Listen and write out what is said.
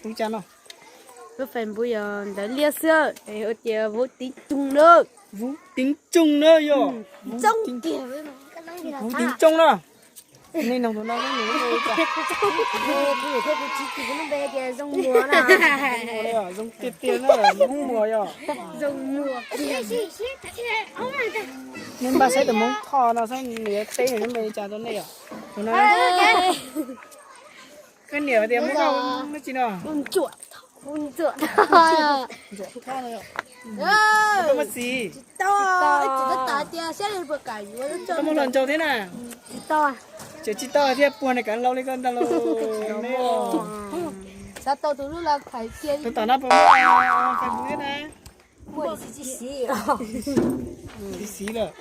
Ub, cas no? Lub Facebook yog ntawv liaj xwb, es hu tias Vauv Tiv Coog na. Vauv Tiv Coog na yog. Vauv Tiv Coog na. Nej noog tus no, kuv thiab kuv txiv kuv lub npe tias Zoo Muas na. Zoo tiag tiag na, Hmoob Muas yog. Zoo Muas. Nej npaj saib tus Hmoob Thoj no saib nws yuav teb nws lub npe li cas rau nej yom. Tus no, koj niam tias Hmoob Thoj, Hmoob dab tsi no? Ntsuam Thoj no yom. Koj muaj txiv? Koj muaj hluas nraug thiab na? Tseem tsis tau thiaj puag nws kav laus li koj ntag lauj. Tus tom no puas muaj Facebook thiab na? Tsis siv lawm.